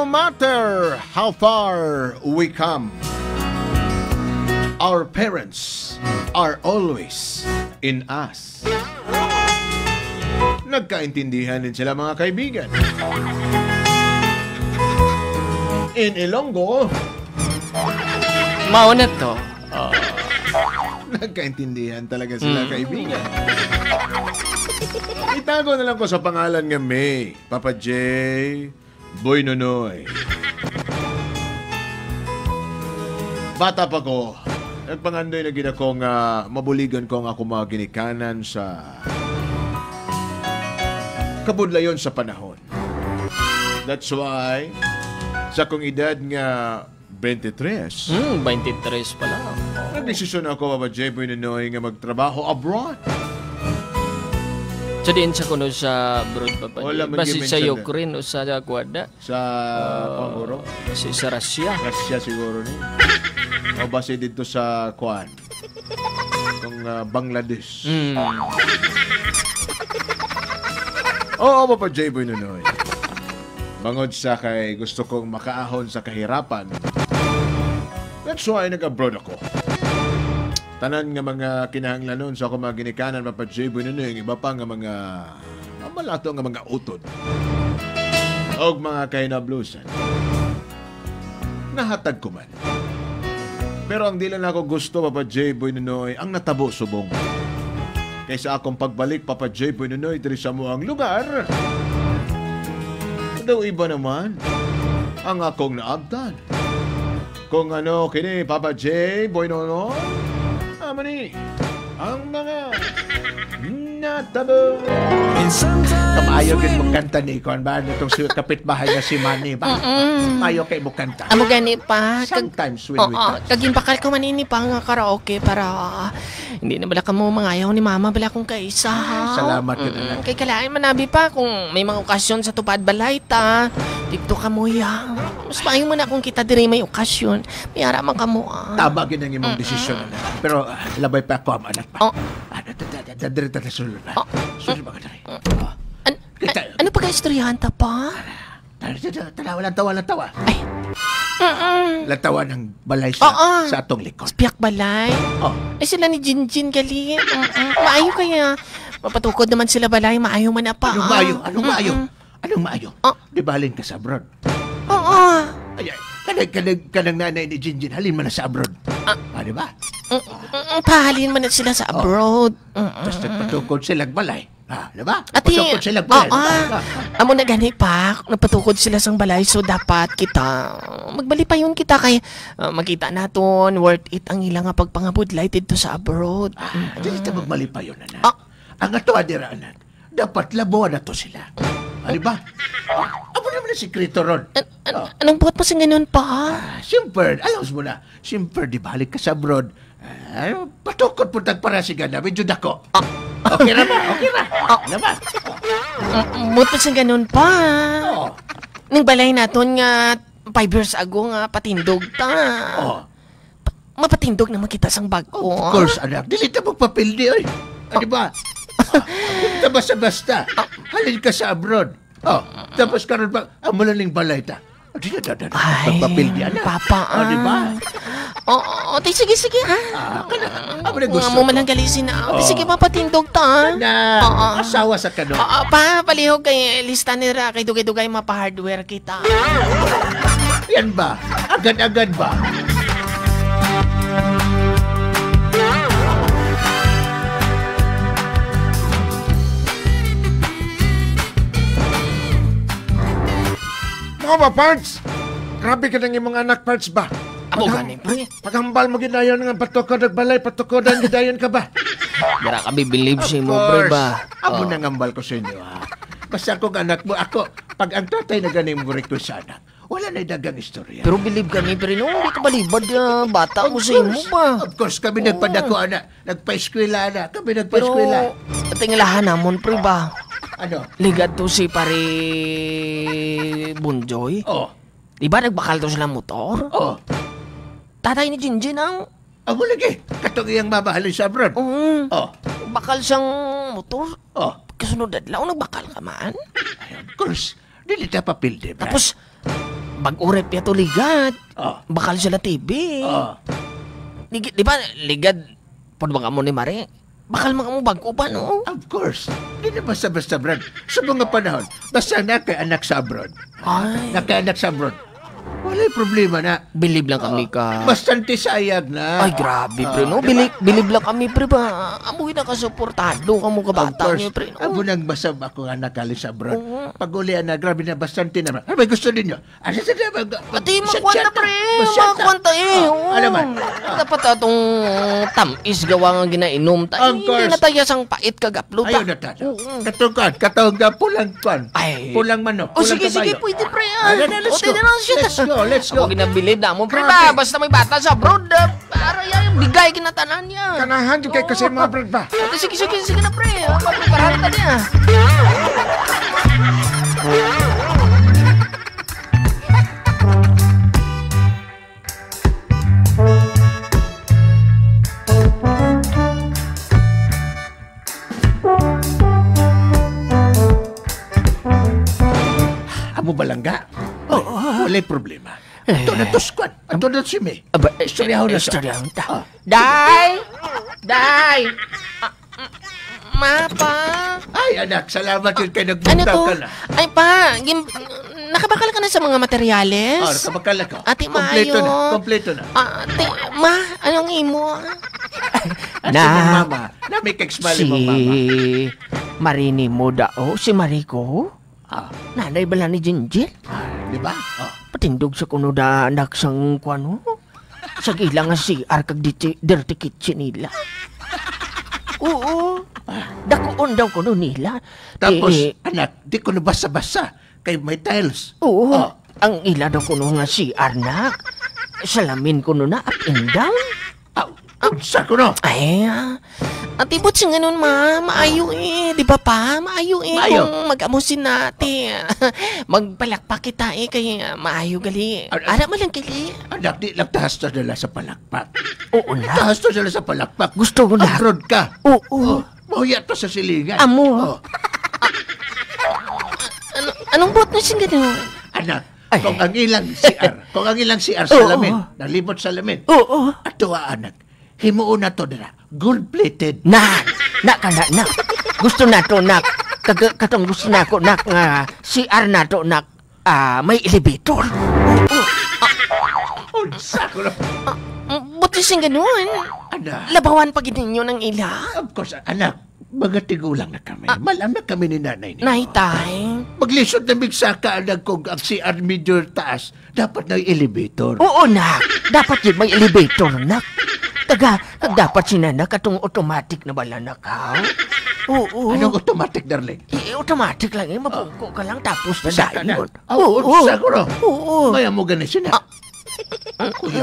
Matter how far we come, our parents are always in us. Nagkaintindihan din sila, mga kaibigan. In Ilonggo, Mao na to. Nagkaintindihan talaga sila, kaibigan. Itago na lang ko sa pangalan nga May, Papa J, Boy Nonoy. Bata pa ko, nagpangandoy na gid ako nga mabuligan ko ang ako mga ginikanan sa kabudlayon sa panahon. That's why, sa akong edad nga 23, 23 pa lang. Nagdesisyon ako, Papa J, Boy Nonoy, nga magtrabaho abroad. Sa diin sa kuno sa abroad, Papa J? Wala man Basi sa gi-mention na. Ukraine o sa Guada? Sa Panguro? Basi sa Russia. Russia siguro ni. O basi dito sa Kwan. Itong Bangladesh. Oo, Papa J. Boy Nonoy. Bangod sa kay gusto kong makaahon sa kahirapan. That's why nag-abroad ako. Tanan nga mga kinahanglanon sa ako mga ginikanan, Papa J. Boy Nonoy, ang iba pa nga mga malato nga mga utod. Og mga kahinablusan. Nahatag ko man. Pero ang dila na ako gusto, Papa J. Boy Nonoy, ang natabo subong. Kaysa akong pagbalik, Papa J. Boy Nonoy, diri sa muang lugar, daw iba naman ang akong naabtan. Kung ano kini, Papa J. Boy Nonoy, ama ni ang mga natabo. Kamayo gid mo kanta ni Kon ba nitong si kapitbahay nga si Manny ba? Mayo kay mo kanta. Amo gani pa. Sometimes when we Oo, touch. kagin bakal ko manini pa nga karaoke para hindi na bala ka mo mangayaw ni mama bala kung kaisa. Salamat yun, anak. Kay kalain manabi pa kung may mga okasyon sa tupad balay ta. Dito ka mo ya. Mas maayo mo na kung kita diri may okasyon. May ara man ka mo. Tama gid ang imong desisyon, anak. Pero labay pa ako am anak pa. Oh. Ano ta diri ta sulod ba? Oh. Sulod ba ka diri? Kita- Ano pa ka istoryahan ta pa? Tara tara tara walang tawa, walang tawa. Ay. Lantawa ng balay sa Oo. sa atong likod. Spiak balay. Oh. Ay sila ni Jinjin gali. Maayo kaya. Mapatukod naman sila balay. Maayo man na pa. Anong maayo? Anong maayo? Anong maayo? Oh. Di balin ka sa abroad. Oo. Ay, ay, kanang nanay ni Jinjin, halin man na sa abroad. Ah, di ba? Pahalin man na sila sa abroad. Tapos nagpatukod silang balay. Ah, di ba? Ate, Nagpatukod silang balay. oo. Di ba? Amo na gani pa, nagpatukod sila sang balay, so dapat kita, magbali pa yun kita kay makita naton, worth it ang ilang nga pagpangabudlay didto sa abroad. Ah, dili ta magmali pa yun, anak. Ah. Ang ato, adira, anak, dapat labuan na to sila. Ah, di ba? Amo naman ang sikreto ron. Anong buhat mo sa ganun pa? Ah, siyempre, alam mo na, siyempre, di balik ka sa abroad, patukod po tagpara si Gana, medyo dako. Okay ra ba? Okay ra? Ano ba? Buhat mo sa ganun pa? Oo. Nang balay naton nga 5 years ago nga patindog ta. Oo. Mapatindog na makita sang bag-o. Of course, anak. Dili ta magpapildi, oy. Ah, di ba? Dili ta basta-basta. Halin ka sa abroad. Oh, tapos karon pa, ang malaling balay ta. Ah, di na, da, da, da. Ay, Magpapildi, anak. Papa, Oh, di ba? Oo, oh, sige, sige, ha? Ah, kana, amo na gusto Nga mo ko. man lang galisin na. Oo. Sige, mapatindog ta. Na, Oo. asawa sa kano. Oo, pa, palihog kay lista nila kay dugay-dugay mapa-hardware kita. Yan ba? Agad-agad ba? Mga ba, Pards? Grabe ka ng imong anak, Pards ba? Amo gani, pre. Paghambal mo gidayon nga patukod og balay, patukodan gidayon ka ba? Dara ka believe sa imo, pre ba? Amo na ngambal ko sa inyo, ha? Basta akong anak mo, ako, pag ang tatay na ganing mo request sa anak, wala na dagang istorya. Pero believe kami, pero no, hindi ka balibad, bata mo sa imo ba? Of course, kami nagpadako, anak. Nagpa-eskwela, anak. Kami Pero, nagpa-eskwela. Tinglahan namon, pre ba? Ano? Ligad to si pare Bunjoy. Oh, Di ba nagbakal to sila motor? oh. Tatay ni Jinjin ang Amo lagi. Katong iyang mamahalin sa abroad. Oo. Oh, Bakal siyang motor. oh. Kasunod adlaw, nagbakal ka man. Ay, of course. Dili ta papildi, Brad. Tapos, Bag-urep ya to ligad. Oh. Bakal sila TV. Oh. Di ba, ligad, pwede ba ka mo ni Mare? Bakal mga mo bago pa, no? Of course. Di na basta-basta, Brad. Sa mga panahon, basta na kay anak sa abroad. Ay. Na kay anak sa abroad. Wala'y problema na. Bilib lang kami ka. Bastante sayag na. Ay, grabe, pre, no? Di ba? Bilib lang kami, pre, ba? Amoy na kasuportado ka mo Of kabata course. niyo, pre, no? Amo nang basab ako nga nakalis sa abroad. Oo. Pag uli na, grabe na, bastante na. Ano ba gusto ninyo? Asa sa Pati makwanta, pre. Makwanta, eh. Oo. Ano man? Dapat atong tamis gawa nga ginainom. Ta, Of course. hindi na tayo sang pait kagaplo. Ayaw na tayo. Katungkon, katong pulang kwan. Ay. Pulang manok, O pulang sige, sige, kabayo. pwede, pre. Ah, na, na, let's O, go. na lang siya. Let's go, let's go. Ako ginabilib na mo, pre Grabe. ba? Basta may bata sa abroad, para yan, bigay kinatanan niya. Kanahan jud kay kasi mga brad ba? O, sige, sige, sige na, pre. Pagpaparahan ka niya. Amo balangga? Oo. Wala'y problema. Ato na to squad. Ato na si May. Aba, Istoryahon na siya. Istoryahon ta. Day! Day! Ma, pa? Ay, anak, salamat yun kay Ano nagbuntag to? ka na. Ay, pa, nakabakal ka na sa mga materyales? Oh, nakabakal ako. Ate, Kompleto maayo. na, kompleto na. Ate, ma, anong imo? At si mong mama, na may kag-smile mong mama. Marini mo dao, si Mariko. Ah, Nanay bala ni Jinjil? di ba? Oh. Patindog sa kuno da anak sang kuano. Sa gila nga si kag dirty kitchen nila. Oo. Dakuon daw kuno nila. Tapos, Eh, anak, di ko na basa-basa kay may tiles. oo. Oh. Ang ila daw kuno nga si nak. Salamin kuno na up and down. Aw, unsa ko no? Ay, atibot siya ganun, ma. Maayo eh. Di ba pa? Maayo eh. Maayo. Kung mag-amusin natin. Magpalakpak kita eh. Kaya maayo gali. Ara mo lang kali. Anak, di lang tahas to dala sa palakpak. Oo na. Tahas to dala sa palakpak. Gusto ko na. Abroad ka. Oo. Oh, mahuya to sa silingan. Amo. Oh, Anong buot na siyang ganun? anak, Ay. kung ang ilang CR, kung ang ilang CR Oo. salamin, nalibot salamin. Oo. Ato anak, himuon na to dira. Gold-plated. Na! Na ka na, na. Gusto na to, nak. Katong gusto na ako, nak, nga CR na to, nak. May elevator. Unsa ko na. Buti siyang ganun. Anak, Labawan pa gid ninyo ng ila. of course, anak, mga tigulang na kami. Malam na kami ni nanay niyo. Nay, tay. Maglisod na bigsaka, anak, kung ang CR medyo taas, dapat na elevator. Oo, nak. Dapat yun may elevator, nak. Taga, dapat sinanak atong automatic na bala, nak, ha? Oo. Anong automatic, darling? Eh, automatic lang eh. Mabungko ka lang tapos na Saka na. dayon. Oo, unsa ko no. Oo. Maya mo gani siya.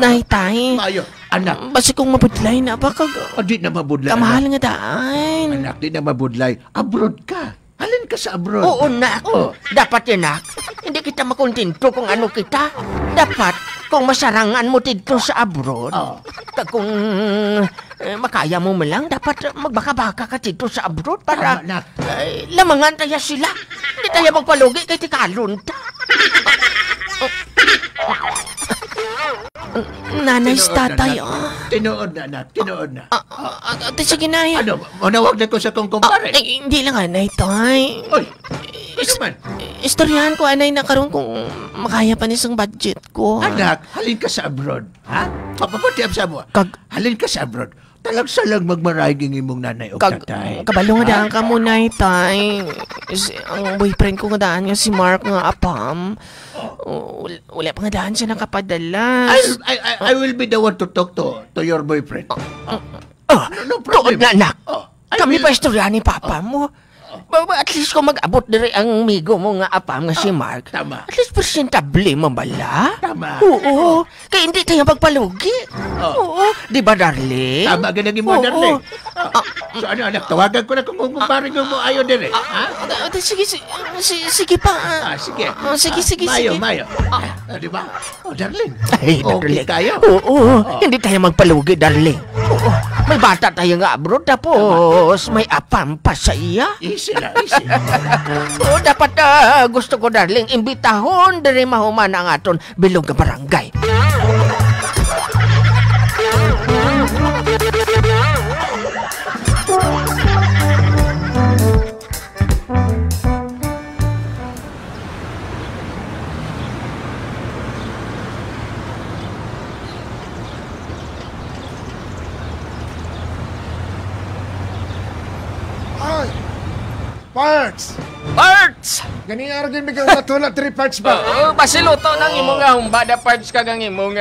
Nay, tay. Mayo, anak, Basta kung mabudlay na ba kag... di na mabudlay. Kamahal anak. nga daan. Anak, di na mabudlay. Abroad ka. Halin ka sa abroad. Oo, nak. Oo. Dapat yun, nak. Hindi kita makontento kung ano kita. Dapat, kung masarangan mo dito sa abroad, Oo. kung makaya mo man lang, dapat magbaka-baka ka dito sa abroad para Tama, nak. lamangan tayo sila. Hindi tayo magpalugi kay tikalon ta. Nanay, Tinuod na, tatay, anak. ah. Tinuod na, anak. Tinuod na. Sige na. Ano, manawag na ko sa kong kumpare. Ay, hindi lang, anay, tay. Oy, ano man? Istoryahan ko, anay, na karon kung makaya pa nisang budget ko. Anak, halin ka sa abroad. Ha? Papapati sa mo. Halin ka sa abroad. Talag-salang magmarahig imong nanay o tatay. Kabalo nga daan ka muna, tay. Ang boyfriend ko nga daan nga si Mark nga apam. Wala pa nga daan siya nakapadala. I will be the one to talk to your boyfriend. No problem. Tuod na, anak. Oh, Kami pa istorya ni papa mo. At least kung mag-abot diri ang migo mo nga apam nga si Mark. Tama. At least presentable mo bala? Tama. Oo. Kaya hindi tayo magpalugi. Oh. Oo. Di ba, darling? Tama ganang mo, Oo. darling. So ano, anak, tawagan ko na kung kumpare mo ayaw diri. Ha? Sige, sige pa. Sige. Sige, sige, Mayo, sige. mayo. Di ba? Oh, darling. Ay, okay darling. tayo. Oo. Hindi tayo magpalugi, darling. Oo. May bata tayo nga abroad, tapos may apam pa sa iya. Easy na, easy. Oh, dapat gusto ko, darling, imbitahon diri mahuman ang aton bilog nga barangay. Parts! Parts! Gani ara gyud bigyan matulog 3 parts ba? Oo, basiluto nang imong nga humbada parts kag ang imong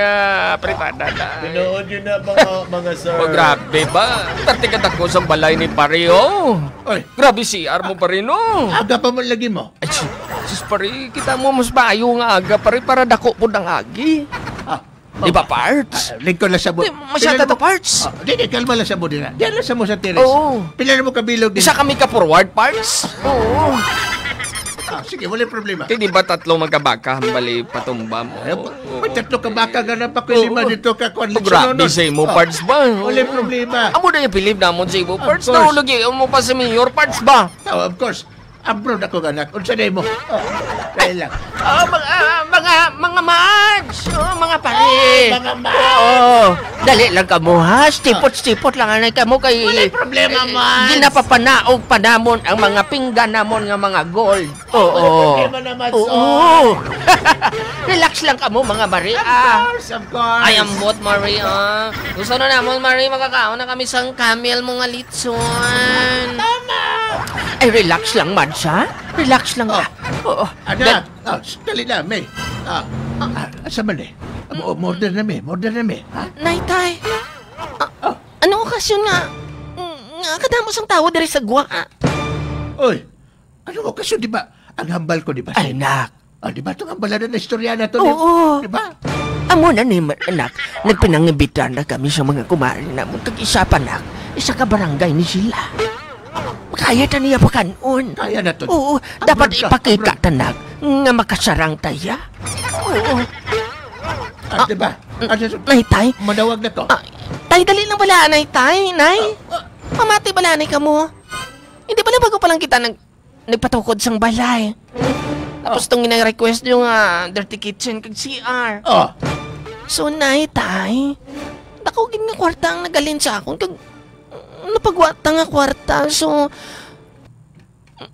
pritada. Tinuod yun na mga sir. Oh, grabe ba? Tartikat ako sa balay ni pare, oh. Oy. Grabe CR mo pare, no? Aga pa man lagi mo. Ay, sus pare, kita mo mas maayo nga aga pare para dako po ng agi. Di ba parts? Lingkod lang sa Di, masyado to parts. Di, kalma lang sa mo din. Diyan lang sa mo sa teres. Oo. Pila na mo kabilog din. Isa kami ka forward parts. Oo. Sige, wala problema. Kaya di ba tatlo magkabaka hambali patumba mo? Ay, may tatlo ka baka ganun pa ko lima dito ka kwan. Oh, grabe sa imo parts ba? Wala problema. Amo na yung believe namon sa imo parts. Of course. Nahulog mo pa sa mayor parts ba? Oh, of course. Abroad ako anak. Unsa day mo? Oh, dahil lang. Oh, mga mads. Oh, mga pare. Mga mads. Oo. Dali lang kamo ha. Stipot-stipot lang anay kamo kay Walay problema, mads. Ginapapanaog pa namon ang mga pinggan namon nga mga gold. Oo. Walay problema na, mads. Oo. Relax lang kamo mga Maria. Of course, of course. Ay, ambot, Maria. Gusto na namon, Maria, makakaon na kami sang camel mga litson. Tama. Ay, relax lang, Mads, ha? Relax lang, ha? Oo. Anak, dali na, May. Asa man eh? Order na, May. Order na, May. Ha? Nay, tay. Anong okasyon nga? Nga, kadamo sang tao diri sa gwa. Oy, anong okasyon, di ba? Ang hambal ko, di ba? Ay, nak. Di ba itong hambalan na istorya na to? Oo. Di ba? Amo na ni, anak. Nagpinangibitan na kami sa mga kumari na mo. Kag isa pa, nak. Isa ka barangay ni sila. Kaya ta niya pakanon. Kaya na to. Oo, dapat ipakita tanak nga makasarang taya. Oo. Di ba? Nay, tay. Manawag na to. Tay, dali lang bala, nay, tay. Nay, pamati bala, nay, kamo. Hindi pala bago pa lang kita nagpatukod sang balay. Tapos itong ginang-request yung dirty kitchen kag CR. Oh. So, nay, tay, dako gid nga kwarta ang nagalin sa akon kag napagwata nga kwarta. So,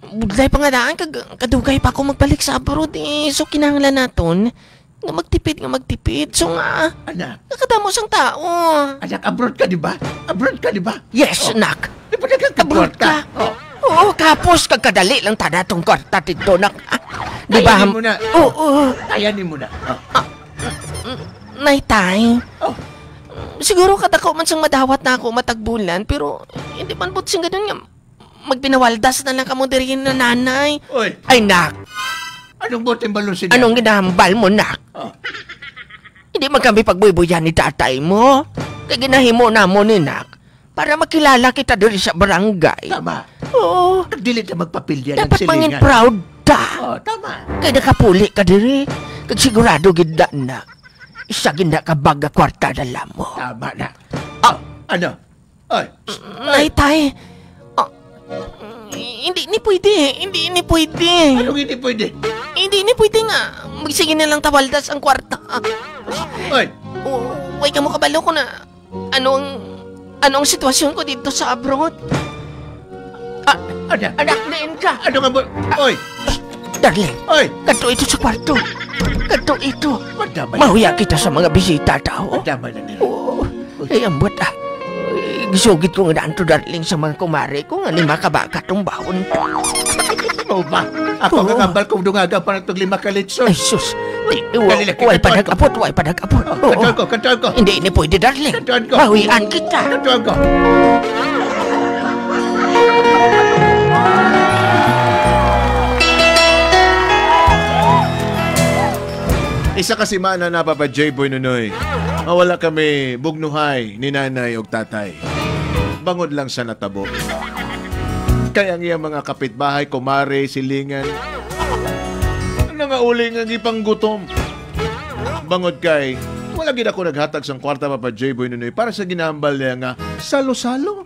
budlay pa nga daan, kadugay pa ako magbalik sa abroad eh. So, kinahanglan naton nga magtipid. So nga, anak, nakadamo sang tao. Anak, abroad ka, di ba? Abroad ka, di ba? Yes, anak. Di ba nagkakabroad ka? Oh. Oo, kapos, kagkadali lang tada tong kwarta dito, nak. Di ba? Kayanin mo na. Oo. Kayanin mo na. Oh. Nay, tay. Oh. Siguro kadako man sang madawat na ako matagbulan, pero hindi man but sing ganun nga. Magpinawaldas na lang kamo diri na nanay. Oy. Ay, nak. Anong boteng balon siya? Anong ginahambal mo, nak? Oh. Hindi man kami pagbuibuyan ni tatay mo. Kaya ginahimo na mo ni nak para makilala kita diri sa barangay. Tama. Oo. Dili ta magpapilya ng Dapat silingan. mangin proud ta. Oh, tama. Kaya nakapuli ka diri. Kag sigurado gid na. Isa gid na ka baga kwarta dala mo. Tama na. Ano? Oy. Nay, tay. Hindi ni pwede. Hindi ni pwede. Anong hindi pwede? Hindi ni pwede nga. Magsige na lang tawaldas ang kwarta. Oy. Uy, ka mo kabalo ko na anong sitwasyon ko dito sa abroad. Anak, anak, diin ka. Ano nga ba? Oy. Darling. Oy. Kanto ito sa kwarto. Kanto ito. Madamay. Mahuya kita sa mga bisita tao. Madamay na nila. Oo. Ay, ambot ah. Gisugit ko nga daan to, darling, sa mga kumare ko nga lima ka baka tong baon. Oo ba? Ako nga ngambal kong dungaga para itong 5 ka litson. Ay, sus. Way pa nag-apot, way pa nag-apot. Kantuan ko, kantuan ko. Hindi, hindi pwede, darling. Kantuan ko. Mahuyan kita. Kantuan ko. Isa kasi mana na Papa J-Boy Nunoy. Mawala kami bugnuhay ni nanay og tatay. Bangod lang sa natabo. Kaya ang iyang mga kapitbahay, kumare, silingan, ano nga uling ang ipanggutom. Bangod kay, Wala gid ako naghatag sang kwarta, Papa J-Boy Nunoy, para sa ginahambal niya nga salo-salo.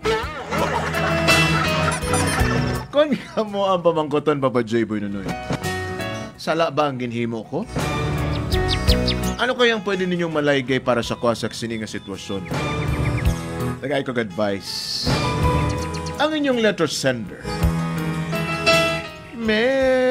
Kung kamo ang pamangkuton, Papa J-Boy Nunoy, sala ba ang ginhimo ko? Ano kayang pwede ninyong malaygay para sa kuha sa sini nga sitwasyon? Tagay kog advice. Ang inyong letter sender, Mary.